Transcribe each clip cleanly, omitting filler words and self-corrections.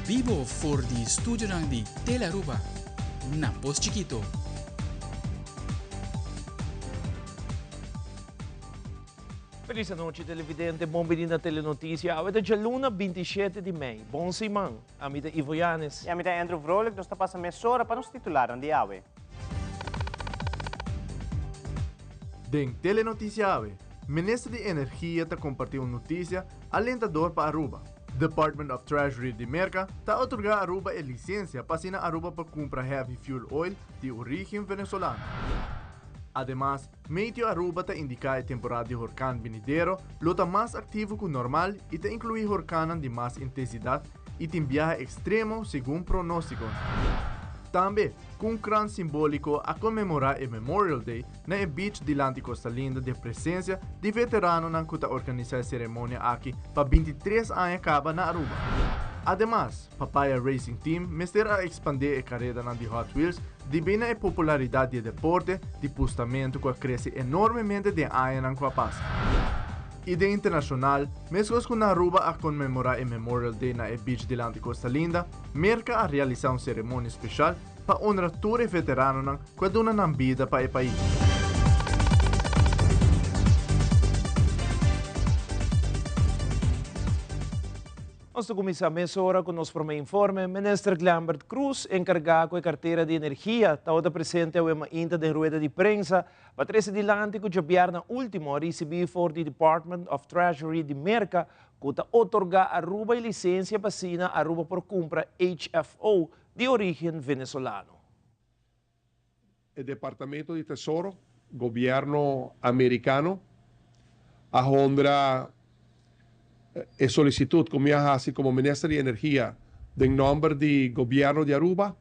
bibo for di studionan di Telearuba na Pos Chikito. Feliz anochi televidente, bon bini na Telenoticia. Awe ta djaluna 27 di mei. Bon siman. Ami ta Ivo Yanes. Y ami ta Andrew Vrolijk. Nos ta pasa mesora pa nos titularnan di awe. Den Telenoticia awe, Minister di Energia ta comparti un noticia alentador pa Aruba. Department of Treasury di Merca ta otorga Aruba e licencia pa asina Aruba por cumpra heavy fuel oil di origen Venezolano. Ademas, Meteo Aruba ta indica e temporada di horcan binidero lo ta mas activo cu normal y ta inclui horcannan di mas intensidad y tin biaha extremo segun pronosticonan. Tambe, cu un krans simbolico a conmemora e Memorial Day na e beach dilanti Costa Linda den presencia di veteranonan cu ta organisa e ceremonia aki pa 23 aña caba na Aruba. Ademas, Papaya Racing Team mester a expande e caredanan di Hot Wheels debí na e popularidad di e deporte di pustamento cu a crece enormemente den añanan cu a pasa. Y den internacional, mescos cu na Aruba a conmemora e Memorial Day na e beach dilanti Costa Linda, Merca a realisa un ceremonia special pa honra tur e veteranonan cu a duna nan bida pa e pais. Nos ta kuminsá mesora ku nos promé informe. Minister Glenbert Croes, enkargá ku e kartera di energia, tabata presente awe mainta den rueda di prensa pa trese dilanti ku djabièrnè último a risibí for di Department of Treasury di Merka ku ta otorgá Aruba e lisensia pa asina Aruba por kumpra HFO di orígen venezolano. E Departamento di Tesoro, gobierno Americano, a honra e solicitud cu mi a haci como Minister di Energia den nomber di Gobierno di Aruba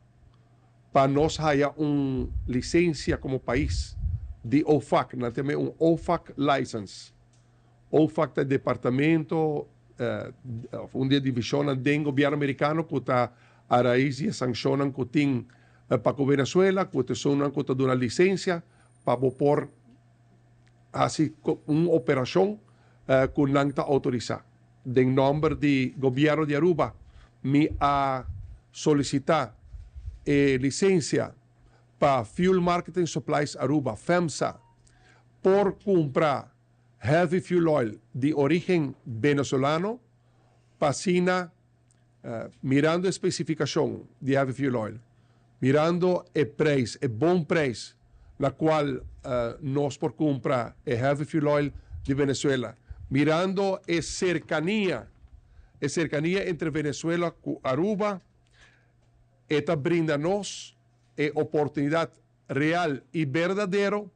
pa nos haya un licencia como pais di OFAC, nan ta yama e un OFAC license. OFAC ta e departamento of un di e divisionnan den Gobierno Americano cu ta a raiz di e sanccionnan cu tin pa ku Venezuela ku ta esunnan ku ta duna lisensia pa bo por hasi un operashon ku nan ta outorisá. Den nòmber di gobièrnu di Aruba mi a solisitá e lisensia pa Fuel Marketing Supplies Aruba, FEMSA, por kumpra heavy fuel oil di orígen venezolano pa asina Mirando e specificacion di heavy fuel oil, mirando e prijs, e bon prijs na cual nos por cumpra e heavy fuel oil di Venezuela, mirando e cercania, e cercania entre Venezuela cu Aruba, e ta brinda nos e oportunidad real y berdadero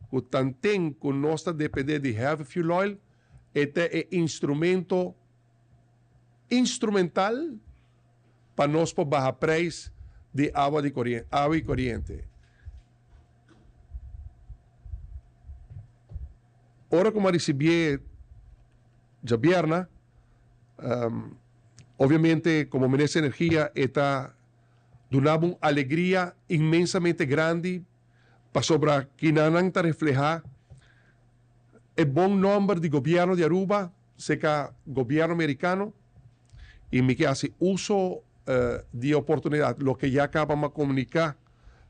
cu tanten cu nos ta depende di heavy fuel oil, e ta e instrumento instrumental pa nos por baha prijs di awa di awa y coriente. Ora cu mi a ricibié djabierna, obviamente como Minister di Energia e ta duna bo un alegria inmensamente grandi pasobra kinanan ta refleha e bon nomber di Gobierno di Aruba, Seca gobierno mericano y mi ke haci uso di e oportunidad, loke ya caba mi a comunica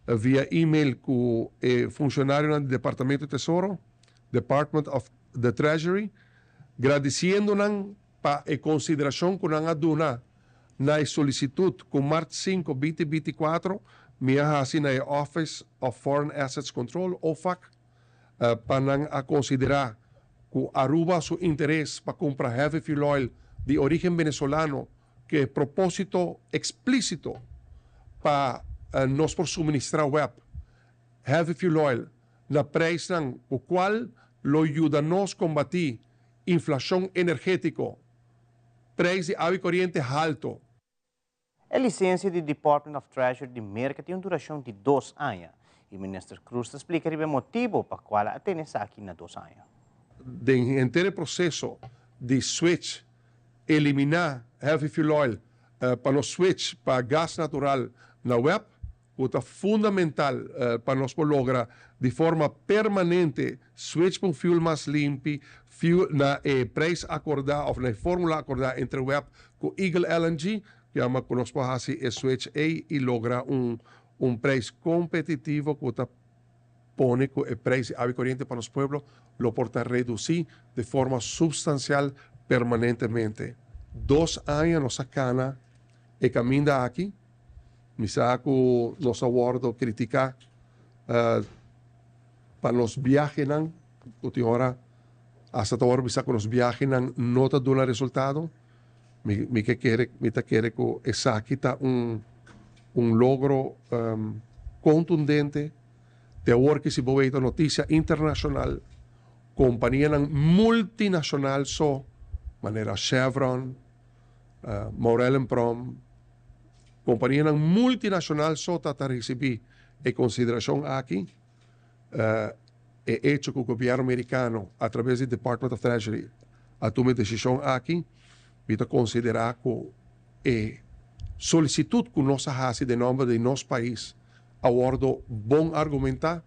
via email cu e funcionarionan di Departamento di Tesoro, Department of the Treasury, gradiciendo nan pa e consideracion cu nan a duna na e solicitud cu mart 5, 2024 mi a haci na e Office of Foreign Assets Control, OFAC, pa nan a considera cu Aruba su interes pa cumpra heavy fuel oil di origen venezolano cu e proposito explicito pa nos por suministra web heavy fuel oil na prijsnan cu cual lo yuda nos combati inflacion energetico, prijs di awa y coriente halto. E lisensia di Department of Treasury di Merka tin un durashon di dos aña i Minister Croes ta splika riba e motibu pa kual a tene esaki na dos aña. Den henter e proseso di switch, eliminá heavy fuel oil pa nos switch pa gas natural na web, ku ta fundamental pa nos por logra di forma permanente switch pa un fuel mas limpi, fuel na e prijs akordá òf na e fórmula akordá entre web ku Eagle LNG. Yama ku nos por hasi e switch ei i logra un preis kompetitivo ku ta pone ku e preis di awa i koriente pa nos pueblo lo por ta redusí di forma supstansial permanentemente. 2 aña nos a kana e kaminda aki. Mi sa ku nos a wòrdu kritiká pa nos biahenan, ku tin ora hasta ta wòrdu bisa ku nos biahenan no ta duna resultado. Mi ke kere, mi ta kere ku esaki ta un un logro kontundente. Te awor ki si bo wei ta notisia internashonal, kompanianan multinashonal so, manera Chevron, Maurel en Prom, kompanianan multinashonal so ta ta risibí e konsiderashon aki. E echo ku gobièrnu merikano atraves di Department of Treasury a tuma e desishon aki, mi ta konsiderá ku e solisitut ku nos a hasi den nòmber di nos pais a wòrdu bon argumentá.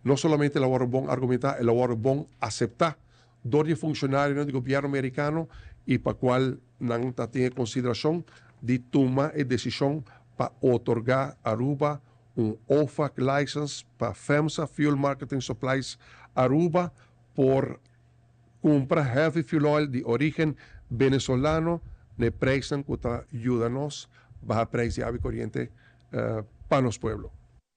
No solamente el a wòrdu bon argumentá, el a wòrdu bon aseptá dor di e funshonarionan di gobièrnu merikano i pa kual nan ta tin e konsiderashon di tuma e desishon pa otorgá Aruba un OFAC license pa FEMSA Fuel Marketing Supplies Aruba por cumpra heavy fuel oil di origen Venezolano na e prijsnan cu ta yuda nos baha prijs di awa y coriente pa nos pueblo.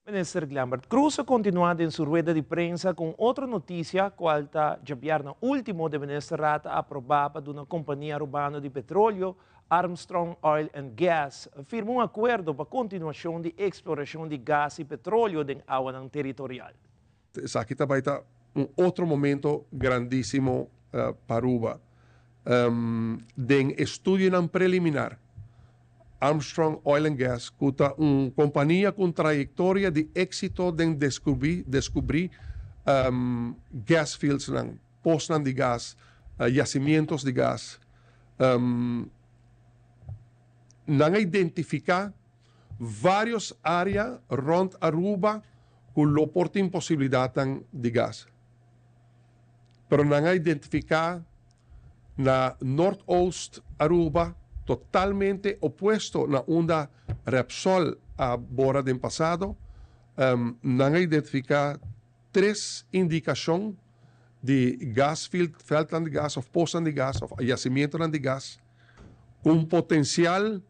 Minister Glenbert Croes a continua den su rueda di prensa cu un otro noticia cual ta djabièrnè ultimo de Ministerraad a aproba pa duna compania Arubano di Petroleo Armstrong Oil and Gas firma un akuerdo pa kontinuashon di eksplorashon di gas i petroleo den awanan teritorial. Esaki ta bai ta un otro momento grandisimo pa Aruba. Den estudionan preliminar, Armstrong Oil and Gas, ku ta un kompania ku un trayektoria di éksito den deskubrí deskubrí gas fieldsnan, posnan di gas, yacimientos di gas, nan a identifica varios area rond Aruba cu lo por tin posibilidadnan di gas. Pero nan a identifica na Noordoost Aruba, totalmente opuesto na unda Repsol a bora den pasado, nan a identifica tres indicacion di gas field, veldnan di gas of posnan di gas of yacimientonan di gas cu un potencial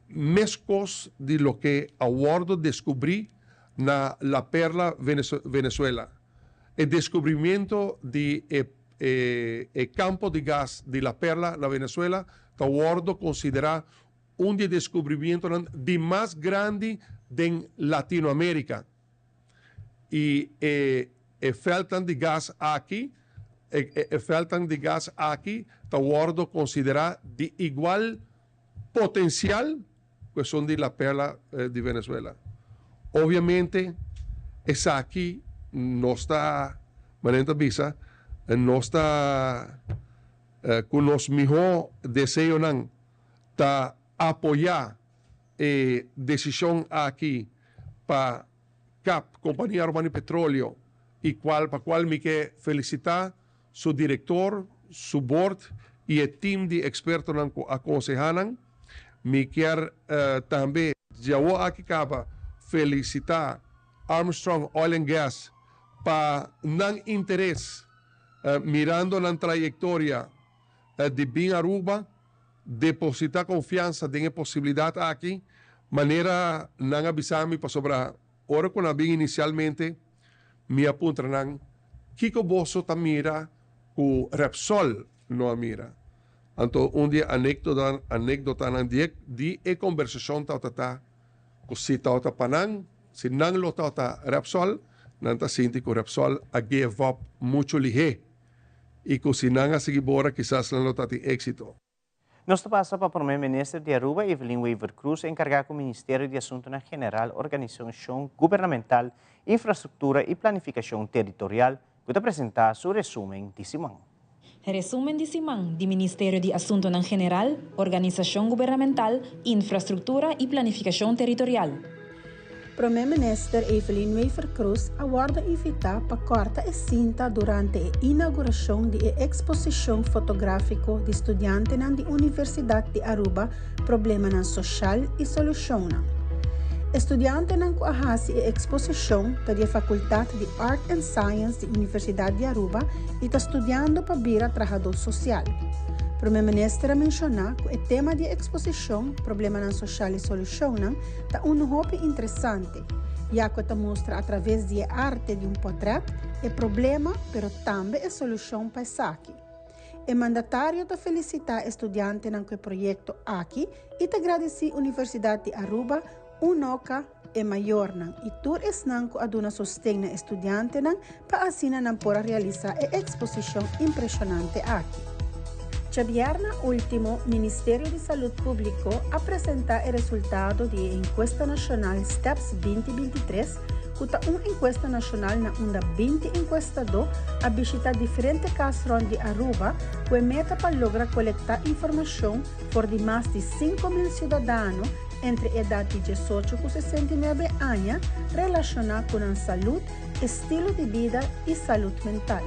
mescos di loke a wordo descubri na La Perla, Venezuela. E descubrimiento di e e campo di gas di La Perla na Venezuela ta wordo considera un di e descubrimientonan di mas grandi den Latinoamerica. I e e veldnan di gas aki, e e veldnan di gas aki ta wordo considera di igual potencial cu esun di La Perla di Venezuela. Obviamente esaki nos ta, manera ta bisa, nos ta cu nos miho deseonan ta apoya e decision aki pa cap, Compania Arubano di Petroleo, y cual pa cual mi ke felicita su director, su board y e team di expertonan cu a conseha nan. Mi kier tambe djawo aki caba felicita Armstrong Oil and Gas pa nan interes mirando nan trayectoria di bin Aruba, deposita confiansa den e posibilidad aki, manera nan a bisa mi, pasobra ora cu nan a bin inicialmente mi a puntra nan, kico boso ta mira cu Repsol no a mira? Anto un di e anecdotanan di e conversacion tabata ta cu si tabata pa nan, si nan lo tabata Repsol, nan ta sinti cu Repsol a give up mucho lihe. Y cu si nan a sigui bora kisas nan lo ta tin exito. Nos ta pasa pa Prome Minister di Aruba, Evelyn Wever-Croes, encarga cu Ministerio di Asuntonan General, Organisacion Gubernamental, Infrastructura y Planificacion Territorial, cu ta presenta su resumen di siman. Resumen di siman di Ministerio di Asuntonan General, Organisacion Gubernamental, Infrastructura y Planificacion Territorial. Prome Minister Evelyn Wever-Croes a wordo invita pa corta e cinta durante e inauguracion di e exposicion fotografico di studiantenan di Universidad di Aruba Problemanan Social y Solucionnan. E studiantenan cu a haci e exposicion ta di e Facultad di Art and Science di Universidad di Aruba y ta studiando pa bira trahador social. Prome Minister a menciona cu e tema di e exposicion Problemanan Social y Solucionnan ta un hopi interesante, ya cu e ta mustra a traves di e arte di un potret e problema pero tambe e solucion pa esaki. E mandatario ta felicita e studiantenan cu e proyecto aki y ta gradici Universidad di Aruba, UNOCA, e mayornan y tur esnan cu a duna sosten na e studiantenan pa asina nan por a realisa e exposicion impresionante aki. Djabièrnè último, Ministerio di Salud Públiko a presentá e resultado di e enkuesta nashonal Steps 2023, ku ta un enkuesta nashonal na unda 20 enkuestadó a bishitá diferente kas rònt di Aruba ku e meta pa logra kolektá informashon for di mas di 5000 siudadano entre edat di 18 ku 69 aña relashoná ku nan salud, estilo di bida y salud mental.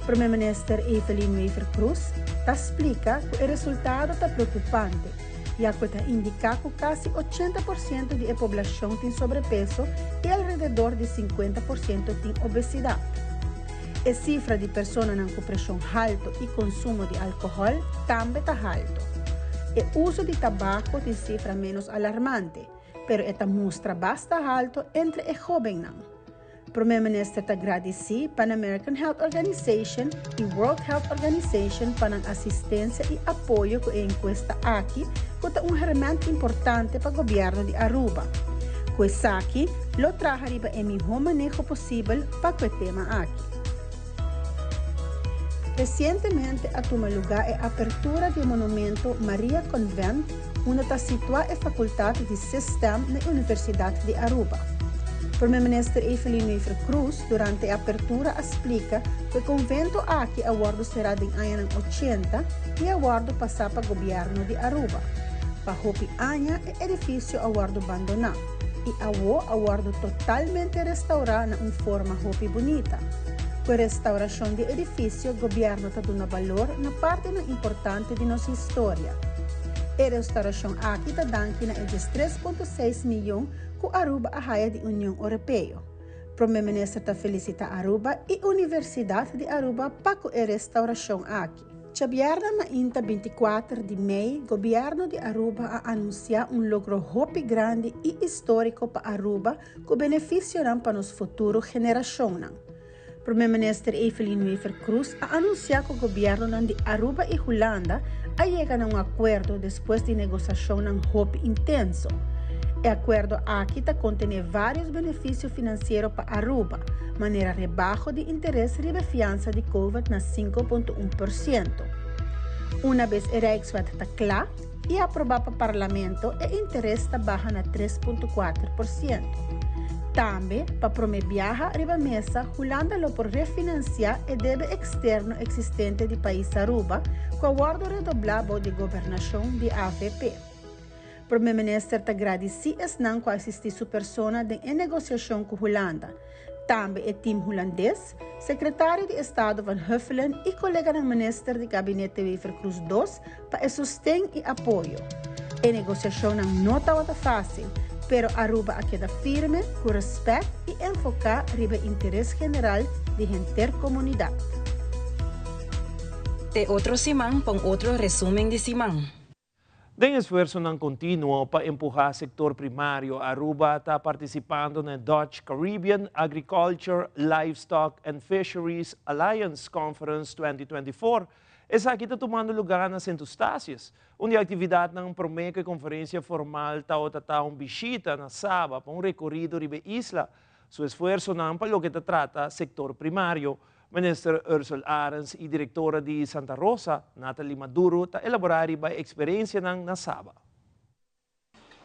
Prome Minister Evelyn Wever-Croes ta splica cu e resultado ta preocupante, ya cu ta indica cu casi 80% di e poblacion tin sobrepeso y alrededor di 50% tin obesidad. E cifra di personanan cu presion halto y consumo di alcohol tambe ta halto. E uso di tabaco tin cifra menos alarmante, pero e ta mustra basta halto entre e hobennan. Prome Minister ta gradici Pan American Health Organization y World Health Organization pa nan asistencia y apoyo cu e encuesta aki, cu ta un herment importante pa gobierno di Aruba. Cu esaki, lo traha riba e miho maneho posibel pa cu e tema aki. Recientemente a tuma lugar e apertura di monumento Maria Convent, unda ta situa e facultad di System na Universidad di Aruba. Prome Minister Evelyn Wever-Croes durante e apertura a splica cu e convento aki a wordo cera den añanan 80 y a wordo pasa pa gobierno di Aruba. Pa hopi aña e edificio a wordo abandona y awo a wordo totalmente restaura na un forma hopi bunita. Cu e restauracion di edificio, gobierno ta duna balor na parti importante di nos historia. E restauracion aki ta danki na 3.6 miyon cu Aruba a haya di Union Europeo. Prome Minister ta felicita Aruba y Universidad di Aruba pa cu e restauracion aki. Djabièrnè mainta 24 di mei, gobierno di Aruba a anuncia un logro hopi grandi y historico pa Aruba cu beneficio pa nos futuro generacion. Prome Minister Evelyn Wever-Croes a anuncia cu gobierno di Aruba y Hulanda a yega na un acuerdo despues di negociacion hopi intenso. E acuerdo aki ta contene varios beneficio financiero pa Aruba, manera rebaho di interes riba fiansa di COVID na 5.1%. Una bes e Rijkswet ta cla y aproba pa Parlamento, e interes ta baha na 3.4%. Tambe, pa prome biaha riba mesa, Hulanda lo por refinancia e debe externo existente di pais Aruba, cu a wordo redobla di gobernacion di AVP. Prome Minister ta gradici esnan cu a asisti su persona den negociacion cu Hulanda. Tambe e team hulandes, secretario di Estado Van Huffelen y colega minister di Gabinete Wever-Croes II pa e sosten y apoyo. E negociacion no tabata facil, pero Aruba a keda firme, cu respet y enfoca riba interes general di henter comunidad. Te otro siman pa otro resumen di siman. Den esfuerso continuo pa empuha e sector primario, Aruba ta participando na Dutch Caribbean Agriculture, Livestock and Fisheries Alliance Conference 2024. Esaki ta tumando luga na Sint Eustatius, unda e actividadnan prome cu e conferencia formal ta un bishita na Saba pa un recorido riba e isla. Su esfuersonan pa loke ta trata sector primario. Minister Ursell Arends y directora di Santa Rosa, Nathalie Maduro, ta elabora e experiencia na Saba.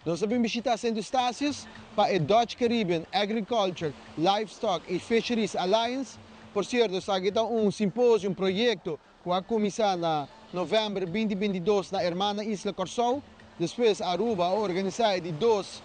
Nos a bin bishita Sint Eustatius pa e Dutch Caribbean Agriculture, Livestock and Fisheries Alliance. Por cierto, esaki ta un simposio, un proyecto cu a cuminsa na november 2022 na Hermana Isla Corsou. Despues Aruba a organisa di dos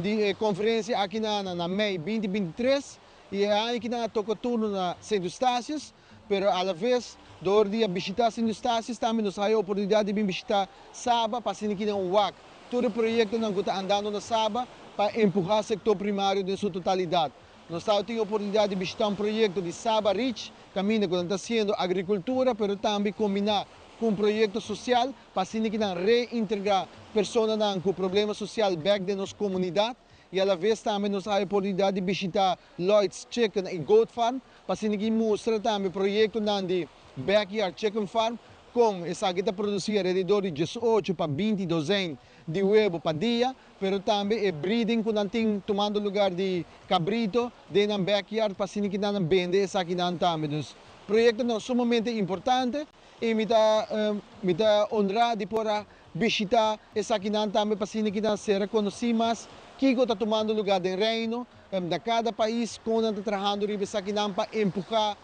di e konferensia aki na mei 2023 i e aña aki nan a toka turno na Sint Eustatius, pero a la ves dor di a bishitá Sint Eustatius tambe nos a haña oportunidat di bin bishitá Saba pa asina ki nan wak tur e proyektonan ku ta andando na Saba pa empuhá sektor primario den su totalidat. Nos tabatin oportunidat di bishitá un proyekto di Saba Rich, kaminda ku nan ta hasiendo agrikultura pero tambe kombiná ku un proyekto sosial pa asina ki nan reintegrá personanan ku problema sosial bèk den nos komunidat. I a la ves tambe nos a haña oportunidat di bishitá Lloyd's Chicken i Goat Farm pa asina ki mustra tambe proyektonan di Backyard Chicken Farm kon esaki ta produsí alrededor di 18 pa 20 dozijn di webu pa dia, pero tambe e breeding ku nan tin tumando lugar di kabrito den nan backyard pa asina ki nan bende esakinan tambe. Dus proyektonan sumamente importante i mi ta honrá di por a bishitá esakinan tambe pa asina ki nan sera konosí mas kiko ta tumando lugá den Reino, na kada pais kon nan ta trahando riba esakinan pa empuhá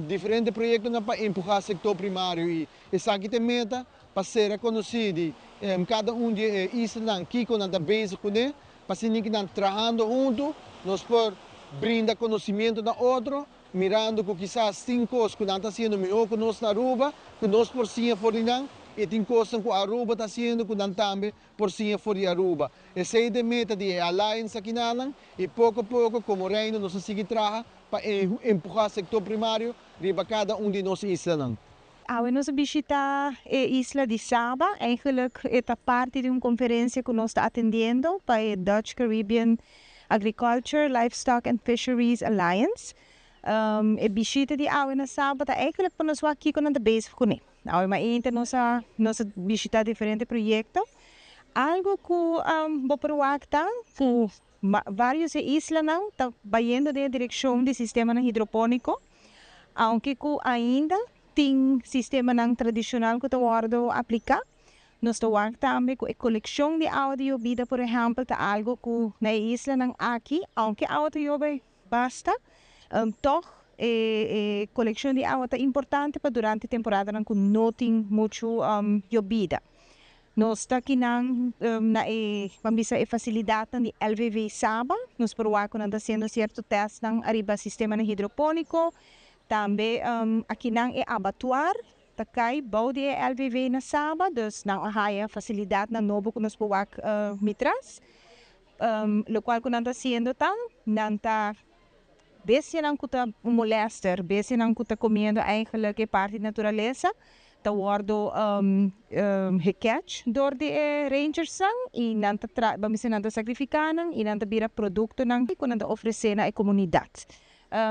diferente proyektonan pa empuhá sektor primario i esaki ta e meta pa sera konosí di kada un di e islanan kiko nan ta bezig kuné pa asina ki nan trahando huntu nos por brinda konosementu na otro, mirando ku kisas tin kos ku nan ta hasiendo mihó ku nos na Aruba, ku nos por siña for di nan, i tin kos ku Aruba ta hasiendo ku nan tambe por siña for di Aruba. Esei ta e meta di e Alliance akinan i poko poko komo Reino nos a sigui traha pa empuhá sektor primario riba kada un di nos islanan. Awe nos a bishitá e isla di Saba. Eigenlijk e ta parti di un konferensia ku nos ta atendiendo pa e Dutch Caribbean Agriculture, Livestock and Fisheries Alliance. E bishita di awe na Saba ta eigenlijk pa nos wak kiko nan ta bezig kuné. Awe mainta nos a bishitá diferente proyekto. Algo ku bo por wak ta ku varios islanan ta bayendo den direkshon di sistema hidropóniko, aunke ku ainda tin sistemanan tradishonal ku ta wòrdu apliká. Nos ta wak tambe ku e kolekshon di awa di yobida, por ehèmpel, ta algo ku na e islanan aki, aunke awa ta yobe basta, toch e kolekshon di awa ta importante pa durante temporadanan ku no tin muchu yobida. Nos ta akinan na e, ban bisa, e fasilidatnan di LVV Saba. Nos por wak ku nan ta hasiendo sierto testnan ariba sistema hidropóniko. Tambe akinan e abattoir ta kai bou di e LVV na Saba, dus nan a haya fasilidatnan nobo ku nos por wak mi tras. Lokual ku nan ta hasiendo ta, nan ta bestianan ku ta molester, bestianan ku ta komiendo eigenlijk e parti di naturalesa, ta wòrdu gecatch dor di e rangersnan i nan ta tra, ban bisa, nan ta sakrifiká nan i nan ta bira produktonan ku nan ta ofresé na e komunidat.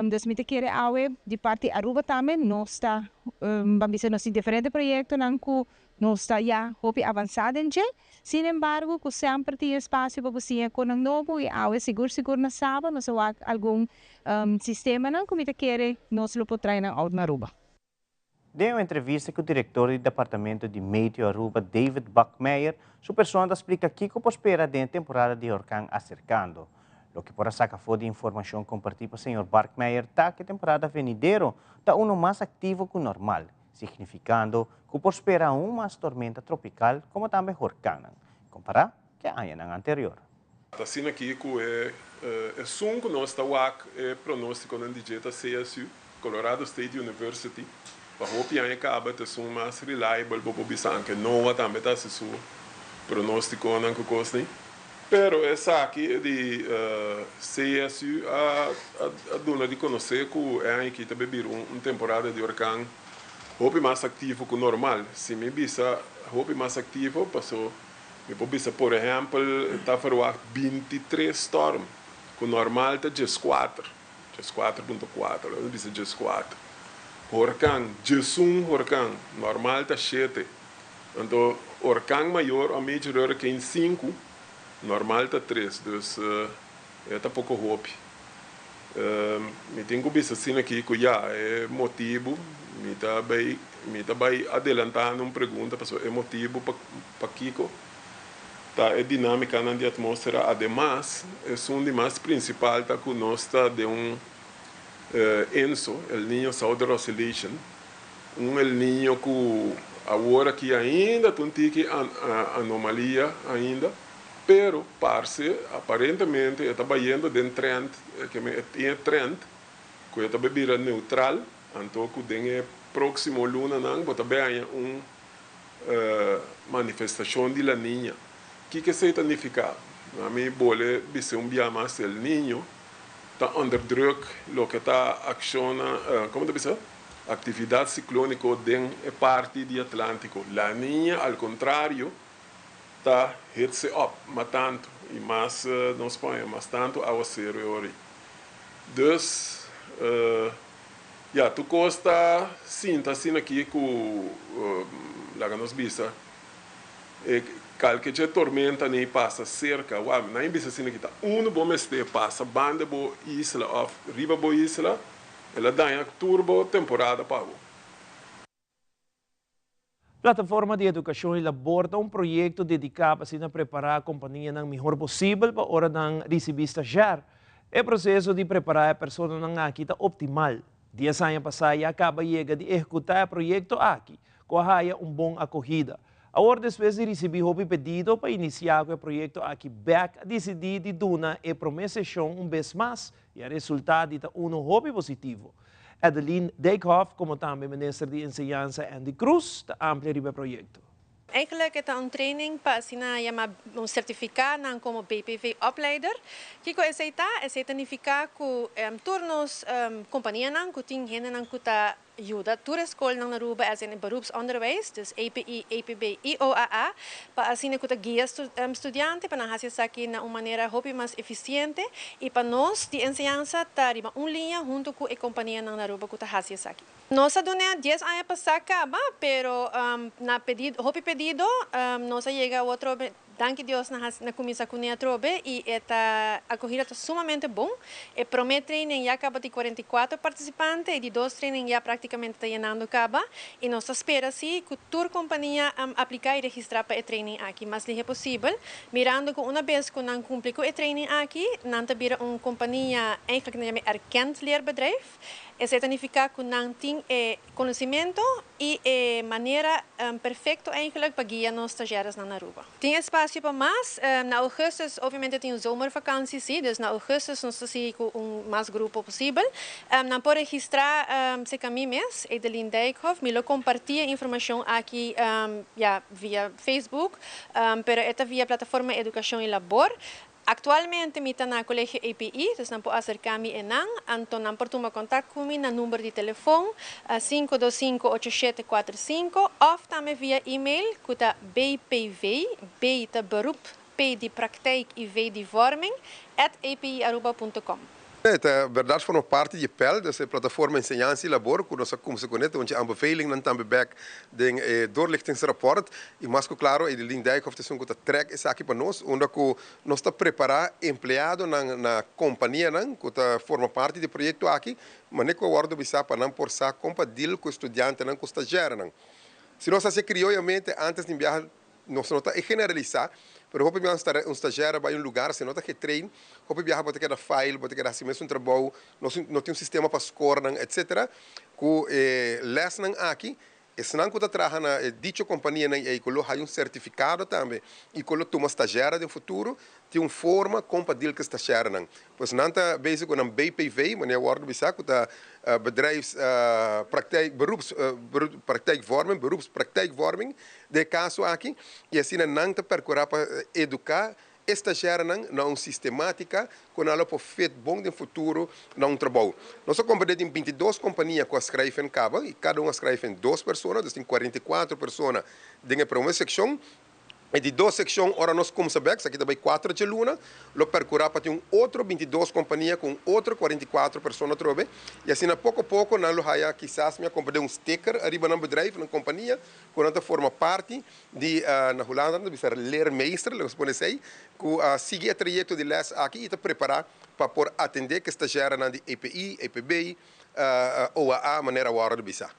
Dus mi ta kere awe di parti Aruba tambe nos ta ban bisa, nos tin diferente proyektonan ku nos ta ya hopi avansá den dje. Sin embargo, ku semper tin espasio pa bo siña kosnan nobo i awe sigur sigur na Saba nos a wak algun sistemanan ku mi ta kere nos lo por trae nan out na Aruba. Den un entrevista ku direktor di Departamento di Meteo Aruba, David Buckmeyer, su persona ta splika kiko por spera den temporada di orkan aserkando. Loke por a saka for di informashon kompartí pa señor Buckmeyer ta ku e temporada venidero ta uno mas aktivo ku normal, signifikando ku por spera aún mas tormenta tropikal komo tambe orkannan, kompará ku añanan anterior. Asina aki ku e esun ku nos ta wak e pronóstikonan di dje ta CSU, Colorado State University. Pa hopi aña kaba ta esun mas reliable, bo por bisa, anke NOAA tambe ta hasi su pronóstikonan ku kos ni. Pero esaki di CSU a duna di konosé ku e aña aki ta bai bira un temporada di orkan hopi mas aktivo ku normal. Si mi bisa hopi mas aktivo, paso mi por bisa, por ehèmpel, ta verwacht 23 storm, ku normal ta 14, 4.4, mi bisa 14. Orkan, 11 orkan, normal ta 7. Anto, orkan mayor, a major hurricane 5, normal ta 3, dus ta poko hopi. Mi tin ku bisa asina aki ku ya, e motibu, mi ta bai adelantando un pregunta, paso e motibu pa kiko ta e dinámikanan di atmósfera. Ademas, esun di mas prinsipal ta ku nos ta den un ENSO, El Niño Southern Oscillation, un El Niño ku awor aki ainda ta un tiki anomalia ainda. Pero parse aparentemente e ta bayendo den trend, ke men e tin e trend ku e ta bay bira neutral, anto ku den e próksimo lunanan bo ta bay haña un manifestashon di La Niña. Kiko esei ta nifiká? Ami bole bisa un bia mas El Niño ta onderdruk loke ta akshonnan, komo ta bisa? Aktividat siklóniko den e parti di Atlántiko. La Niña al kontrario ta hetse op ma tantu i mas nos poña mas tantu awaseru e ora ei. Dus ya tur kos ta sinta asina aki ku laga nos bisa e kalke dje tormenta nei pasa serka wak nan bisa asina aki ta unu bo mester pasa banda bo isla of riba bo isla el a daña tur bo temporada pa bo. Plataforma di Edukashon i Labor ta un proyekto dediká pa asina prepará kompanianan mihor posibel pa ora nan risibí stazjèr. E proseso di prepará e personanan aki ta optimal. Dies aña pasá ya kaba yega di ehekutá e proyekto aki, ku a haya un bon akohida. Awor despues di risibí hopi pedido pa inisiá ku e proyekto aki bèk a disidí di duna e promé seshon un bes mas i a resultá di ta unu hopi positivo. Adeline Dijkhoff como tambe Minister di Enseñansa Endy Croes ta amplia riba e proyecto. Eigenlijk e ta un training pa asina yama un certifica nan como BPV opleider. Kico esey ta? Esey ta nifica cu tur nos companianan cu tin hendenan cu ta yuda tur e scolnan na Aruba as in e beroepsonderwijs, dus EPI, EPB y OAA, pa asina cu ta guia studiante pa nan haci esaki na un manera hopi mas eficiente y pa nos di enseñansa ta riba un liña hunto cu e companianan na Aruba cu ta haci esaki. Nos a dun'e dies aña pasa caba, pero na pedido, hopi pedido, nos a yega otro Danki Dios nan hasi nan kuminsá kuné atrobe i e ta akohida ta sumamente bon. E promé training ya kaba tin 44 partisipante, e di dos training ya praktikamente ta yenando kaba i nos ta spera si ku tur kompania apliká i registrá pa e training aki mas lihe posibel, mirando ku una bes ku nan kumpli ku e training aki nan ta bira un kompania eigenlijk nan yama e erkend leerbedrijf. Esei ta nifiká ku nan tin e Conocimento y e manera perfecto eigenlijk pa guia nos stagiairesnan na Aruba. Tin espacio pa mas. Na augustus obviamente tin un zomervakantie si, dus na augustus nos ta sigui cu un mas grupo posibel. Nan por registra cerca mi mes, Edeline Dijkhoff. Mi lo comparti e informacion aki ya via Facebook, pero e ta via plataforma Educacion y Labor. Actualmente mi ta na Colegio API, dus nan por acerca mi enan, anto nan por tuma contact cu mi na number di telefon 525 8745 of tambe via email cu ta bpv, B ta beroep, P di praktijk y V di vorming, at apiaruba punto com. E ta berdad forma parti di e pel, dus e plataforma Enseñansa y Labor cu nos a cuminsa cune ta un dje aanbevelingnan tambe bek den e doorlichtingsrapport y mas cu claro Edeline Dijkhoff ta esun cu ta trek esaki pa nos unda cu nos ta prepara empleadonan na companianan cu ta forma parti di e proyecto aki mane cu a wordo bisa pa nan por sa con pa deal cu e studiantenan cu stagiairnan. Si nos haci e crioyamente antes di biaha Nos no ta e generalisá, pero hopi biaha un stagiaire bai un lugar, si no ta getrain, hopi biaha bo ta keda fail, bo ta keda hasi mesun trabou, nos no tin un sistema pa score nan, etcetera. Ku e lèsnan aki, esnan ku ta traha na e dicho kompanianan ei ku lo haya un sertifikado tambe i ku lo tuma stagiaire den futuro, tin un forma kon pa deal ku e stagiairenan. Pues nan ta bezig ku nan BPV, manera wòrdu bisá, ku ta bedrijfs praktijk, beroeps praktijkvorming, beroepspraktijkvorming den e kaso aki, i asina nan ta perkurá pa eduká e stazjèrenan na un sistemátika ku nan lo por fit bon den futuro na un trabou. Nos a komprendé tin 22 kompania ku a skrijf en kaba i kada un a skrijf en dos persona, dus tin 44 persona den e promé sekshon. E di dos sekshon, ora nos kumsa bèk, esaki ta bai kuater dje luna, lo perkurá pa tin un otro 22 kompania ku un otro 44 persona atrobe, i asina poko poko nan lo haya kisas mi a komprendé un sticker ariba nan bedrijf, nan kompania, ku nan ta forma parti di, na Hulanda nan ta bisa leermeester, laga nos pone esei, ku a sigui e trayekto di lès aki i ta prepará pa por atendé ku e stazjèrenan di EPI, EPB, OAA, manera awor a bisa.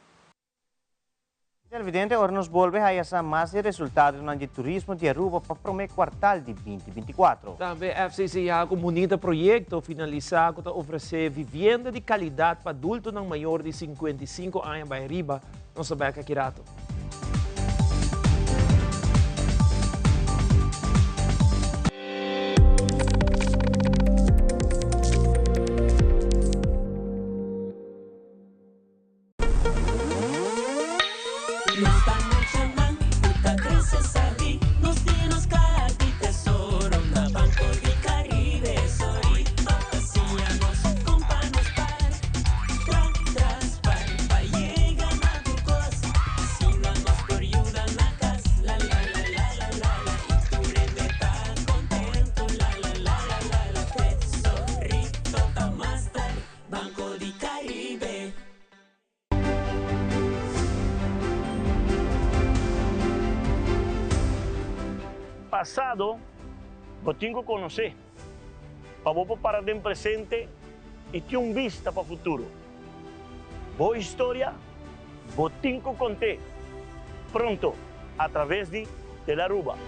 Televidente, ora nos bolbe haya sa mas di resultadonan di turismo di Aruba pa prome kuartal di binti binti kuatro. Tambe FCCA ku un bunita proyekto finalisá ku ta ofresé vivienda di kalidat pa adultonan mayor di 55 aña bai ariba. Nos ta bek aki rato. Pasado bo tin ku konosé pa bo por para den presente i tin un bista pa futuro. Bo historia bo tin ku kont'é pronto a traves di Telaruba.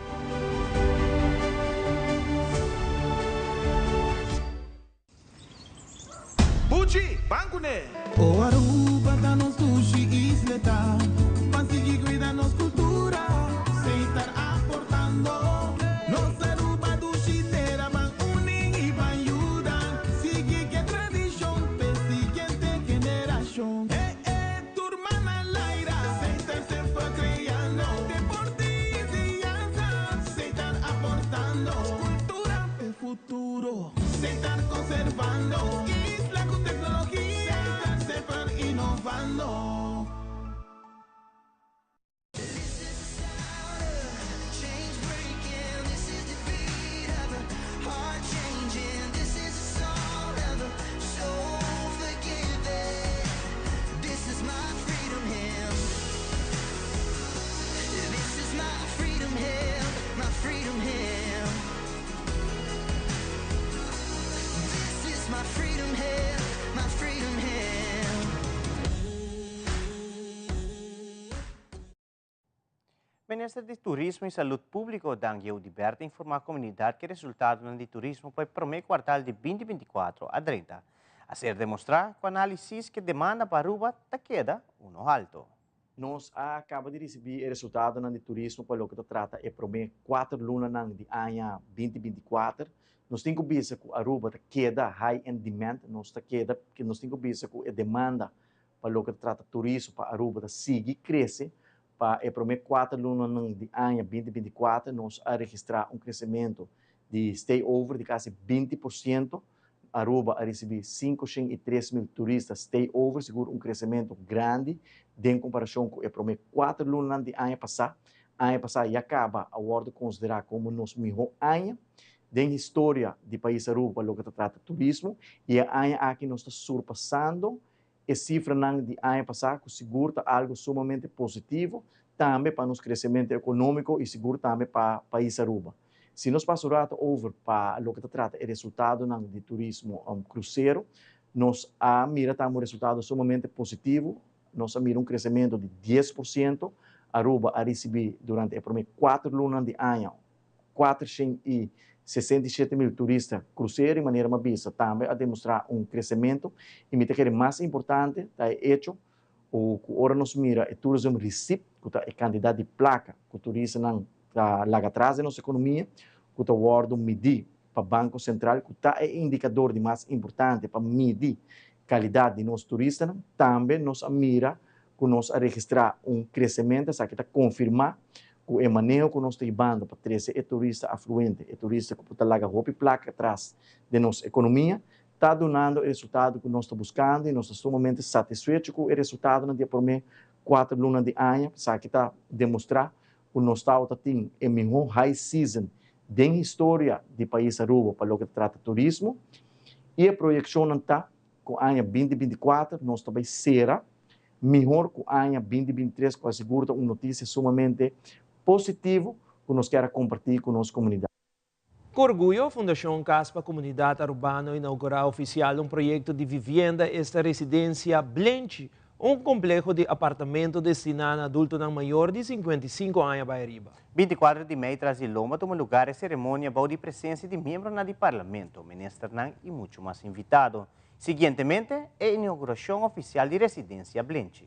Buchi, ban kuné! O Aruba ta nos dushi isleta, Ban sigui cuida nos cultura, Setar aportando. Nos Aruba dushi tera, Ban uni y ban yuda, Sigui ke tradicion p'e siguiente generacion. E e tur man al aire, Setar semper creando, Deporte y enseñanza, Setar aportando, Cultura p'e futuro. Setar conservando isla cu tecnologia. Setar semper innovando. Minister di Turismo y Salud Publico Dangui Oduber ta informa comunidad cu e resultadonan di turismo pa e prome cuartal di binti binti kuatro a drenta. A ser demostra cu analisis cu e demanda pa Aruba ta keda uno halto. Nos a caba di ricibi e resultadonan di turismo pa loke ta trata e prome cuater lunanan di aña binti binti kuater. Nos tin cu bisa cu Aruba ta keda high in demand, nos ta keda, nos tin cu bisa cu e demanda pa loke ta trata turismo pa Aruba ta sigui crece. Pa e prome cuater lunanan di aña binti binti kuater nos a registra un crecemento di stay over di casi 20%. Aruba a ricibi 503 mil turista stay over, sigur un crecemento grandi den comparacion cu e prome 4 lunanan di aña pasa. Aña pasa ya caba a wordo considera como nos miho aña den historia di pais Aruba pa loke ta trata turismo y e aña aki nos ta surpasando e cifranan di aña pasa cu sigur ta algo sumamente positivo tambe pa nos crecemento economico y sigur tambe pa pais Aruba. Si nos pasa un rato over pa loke ta trata e resultadonan di turismo crucero, nos a mira tambe un resultado sumamente positivo. Nos a mira un crecemento di 10%. Aruba a ricibi durante e prome 4 lunanan di aña 467 mil turista crucero y manera mi a bisa tambe a demostra un crecemento y mi ta kere mas importante ta e hecho cu ora nos mira e tourism receipt cu ta e cantidad di placa cu turistanan ta laga atras den nos economia cu ta wordo midi pa Banco Central cu ta e indicador di mas importante pa midi calidad di nos turistanan, tambe nos a mira cu nos a registra un crecemento, esaki ta confirma cu e maneho cu nos ta hibando pa trece e turista afluente, e turista cu por ta laga hopi placa atras den nos economia, ta dunando e resultado cu nos ta buscando y nos ta sumamente satisfecho cu e resultadonan di e prome cuater luna di aña, esaki ta demostra cu nos tawata tin e miho high season den historia di pais Aruba pa loke ta trata turismo y e proyeccionnan ta cu aña binti binti kuater nos ta bay cera mihor cu aña binti binti tres cual sigur ta un noticia sumamente positivo cu nos kier a comparti cu nos comunidad. Cu orguyo, Fundacion Cas pa Comunidad Arubano inaugura oficial un proyecto di vivienda esta Residencia Blenchi, un compleho di apartamento destina na adultonan mayor di 55 aña bay ariba. 24 di mei tras di lomba tuma lugar e ceremonia bou di presencia di miembronan di Parlamento, ministernan y mucho mas invitado. Siguientemente, e inauguracion oficial di Residencia Blenchi.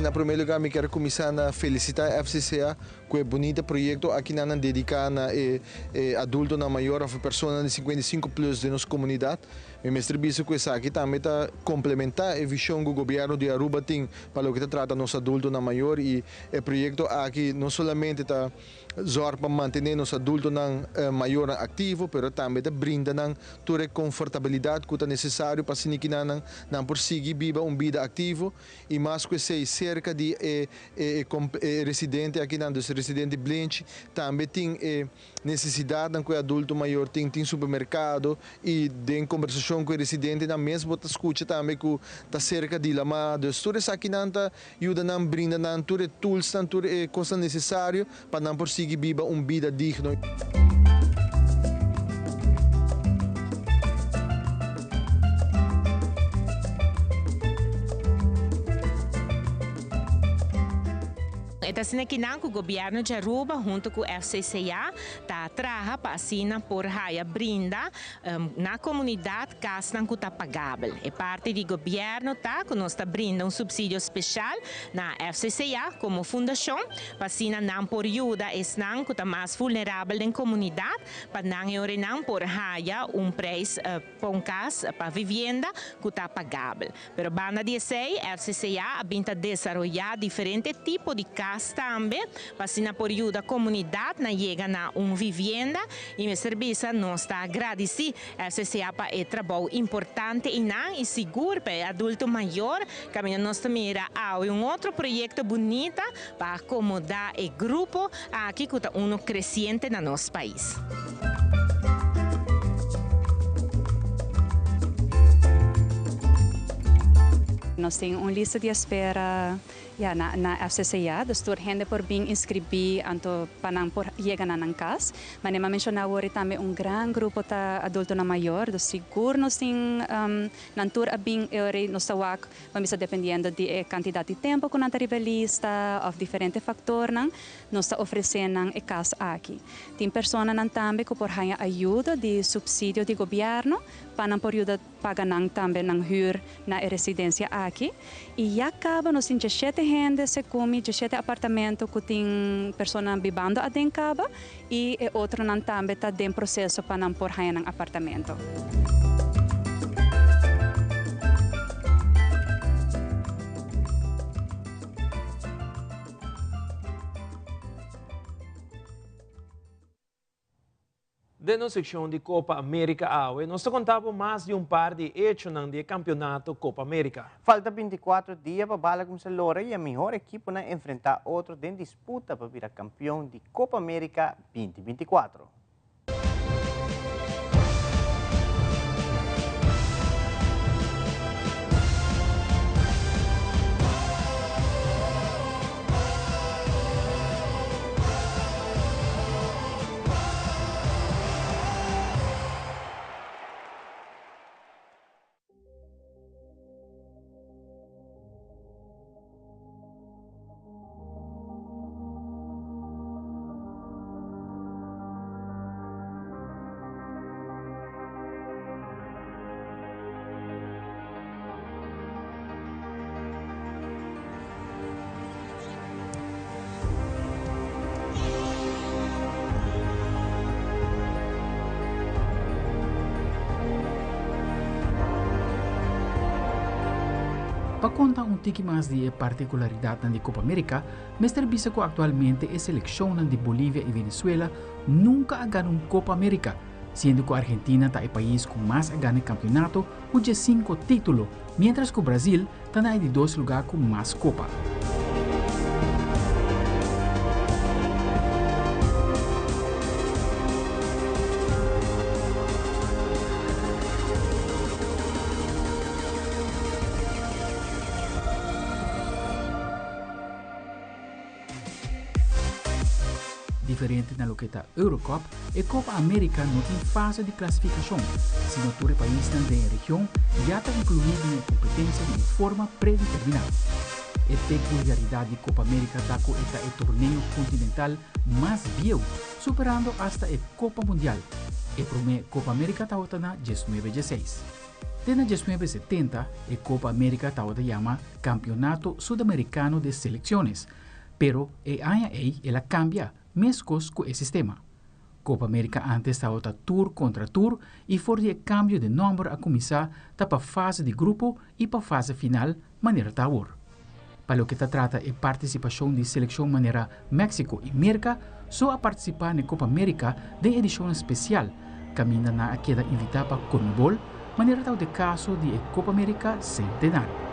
Na prome lugar mi kier cuminsa na felicita FCCA cu e bunita proyecto aki nan nan dedica na e adultonan mayor of e personanan di 55 plus den nos comunidad. Mi mester bisa cu esaki tambe ta complementa e vision cu Gobierno di Aruba tin pa loke ta trata nos adultonan mayor y e proyecto aki no solamente ta zorg pa mantene nos adultonan mayornan activo pero tambe ta brinda nan tur e confortabilidad cu ta necesario pa asina kinan nan por sigui biba un bida activo y mas cu esey cerca di e e residente akinan, dus residente Blenchi tambe tin e Nesesidatnan ku e adulto mayor tin, tin supermerkado i den kombersashon ku e residentenan mes bo ta skucha tambe ku ta serka di lamá. Dus tur esakinan ta yuda nan brinda nan tur e toolsnan, tur e kosnan nesesario pa nan por sigui biba un bida digno. E ta asina kinan ku Gobièrnu di Aruba hunto ku FCCA ta traha pa asina por haya brinda na komunidat kasnan ku ta pagabel. E parti di gobièrnu ta ku nos ta brinda un supsidio speshal na FCCA komo fundashon pa asina nan por yuda esnan ku ta mas vulnerabel den komunidat pa nan e ora nan por haya un preis pa un kas pa vivienda ku ta pagabel. Pero banda di esei, FCCA a bin ta desaroyá diferente tipo di kas tambe pa asina por yuda komunidat na yega na un vivienda i mester bisa nos ta gradisí FCCA pa e trabou importante einan i sigur pa e adulto mayor kaminda nos ta mira awe un otro proyekto bunita pa akomodá e grupo aki ku ta unu kresiente na nos pais. Nos tin un lista di espera ya na na FCCA, dus tur hende por bin inscribí anto pa nan por yega na nan cas. Manera mi a menciona awor y tambe un gran grupo ta adultonan mayor, dus sigur nos tin nan tur a bin e ora nos ta wak Bo mester dependiendo di e kantidat di tempu ku nan ta riba e lista òf diferente faktornan, nos ta ofresé nan e kas aki. Tin personanan tambe ku por haña ayudo di supsidio di gobièrnu pa nan por yuda paga nan tambe nan hür na e residensia aki. I ya kaba nos tin djeshete hende segun mi djeshete apartamento ku tin personanan bibando aden kaba i e otronan tambe ta den proseso pa nan por haña nan apartamento. Den nos sekshon di Copa America awe, nos ta konta bo mas di un par di e echonan di e kampionato Copa America. Falta binticuatro dia pa bala cuminsa lora y e mihor ekiponan enfrenta otro den disputa pa bira campeon di Copa America binti binticuatro. Pa konta un tiki mas di e partikularidatnan di Kopa Amerika, mester bisa ku aktualmente e selekshonnan di Bolivia i Venezuela nunka a gana un Kopa Amerika, siendo ku Argentina ta e pais ku mas a gana e kampionato ku diesinko título, miéntras ku Brazil ta na e di dos lugá ku mas kopa. Diferente na loke ta Eurocup, e Copa America no tin fase di clasificacion, sino tur e paisnan den e region ya ta inclui den e competencia di un forma predetermina. E peculiaridad di Copa America ta cu e ta e torneo continental mas bieu, superando hasta e Copa Mundial. E prome Copa America tabata na diesnuebe dieseis. Te na diesnuebe setenta e Copa America tabata yama Campeonato Sudamericano de Selecciones, pero e aña ei el a cambia, mescos cu e sistema. Copa America antes tabata tur contra tur y for di e cambio di nomber a cuminsa ta pa fase di grupo y pa fase final manera ta awor. Pa loke ta trata e participacion di seleccion manera Mexico y Merca so a participa n'e Copa America den edicionnan special caminda nan a keda invita pa Conmebol manera tabata e caso di e Copa America Centenario.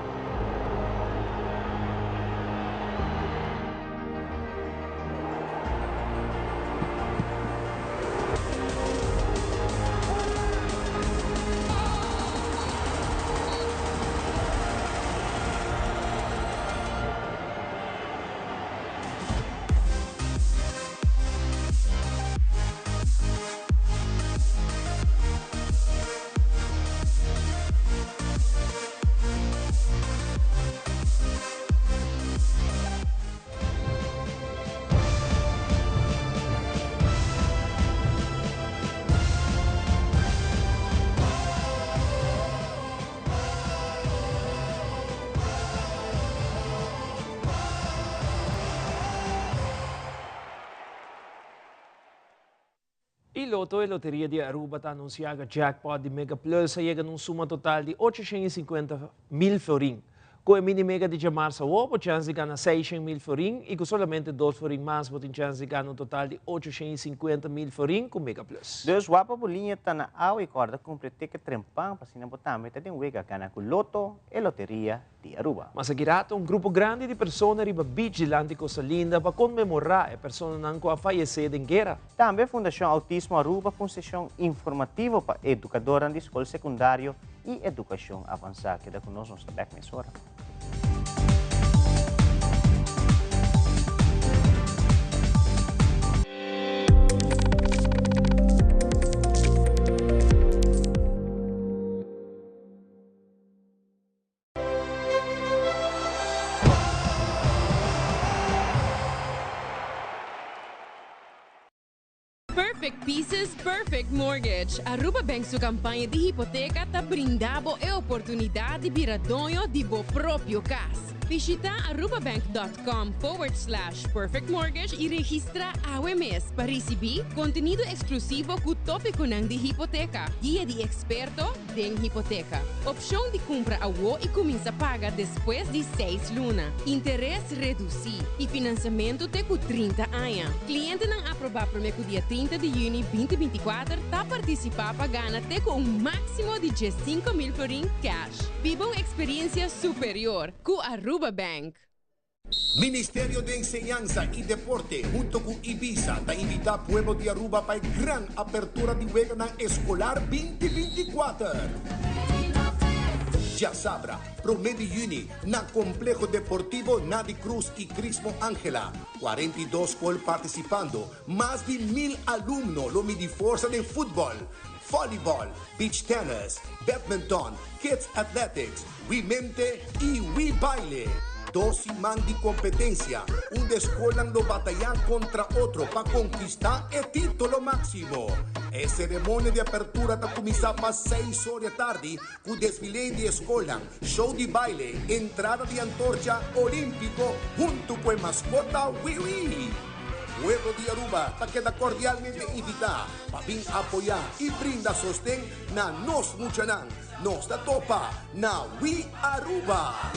Y Lotto e Loteria di Aruba ta anuncia cu jackpot di Mega Plus a yega na un suma total di 850 mil florin. Cu e mini mega di djamarsa awo bo chance di gana 600 mil florin y cu solamente dos florin mas bo tin chance di gana un total di 850 mil florin cu Mega Plus. Dus wak pa bo liña ta na awa y corda cumpra e ticket trempan pa asina bo tambe ta den wega gana cu Lotto e Loteria di Aruba. Mas aki rato un grupo grandi di persona riba beach dilanti Costa Linda pa conmemora e personanan cu a fayece den guera. Tambe Fundacion Autismo Aruba cu un sesion informativo pa educadornan di scol secundario y educacion avansa. Keda cu nos, nos ta bek mesora. Perfect Pieces, Perfect Mortgage. Aruba Bank su campaña di hipoteca ta brinda bo e oportunidad di bira doño di bo propio cas. Bishita arubabank.com forward slash perfectmortgage y registra awe mes pa ricibi contenido exclusivo cu topiconan di hipoteca, guia di experto den hipoteca, opcion di cumpra awo y cuminsa paga despues di seis luna, interes reduci y financiamento te cu 30 aña. Clientenan aproba prome cu dia 30 di juni 2024 ta participa pa gana te cu un maximo di 15,000 florin cash. Biba un experiencia superior cu Aruba Bank. Ministerio di Enseñansa y Deporte hunto cu Ibisa ta invita pueblo di Aruba pa e gran apertura di weganan escolar 2024. Djasabra, prome di juni, na Compleho Deportivo Nadi Cruz y Crismo Angela, 42 scol participando, mas di mil alumno lo midi forsa den futbol, volleyball, beach tennis, badminton, kids athletics, Wi mente i wi baile. Dos siman di kompetensia unda e skolnan lo batayá kontra otro pa konkistá e título máksimo. E seremonia di apertura ta kuminsá pa seis or di atardi ku desfile di e skolnan, show di baile, entrada di antorcha olímpiko huntu ku e maskota Wiwi. Pueblo di Aruba ta keda kordialmente invitá pa bin apoyá i brinda sosten na nos muchanan. Nos ta topa na We Aruba!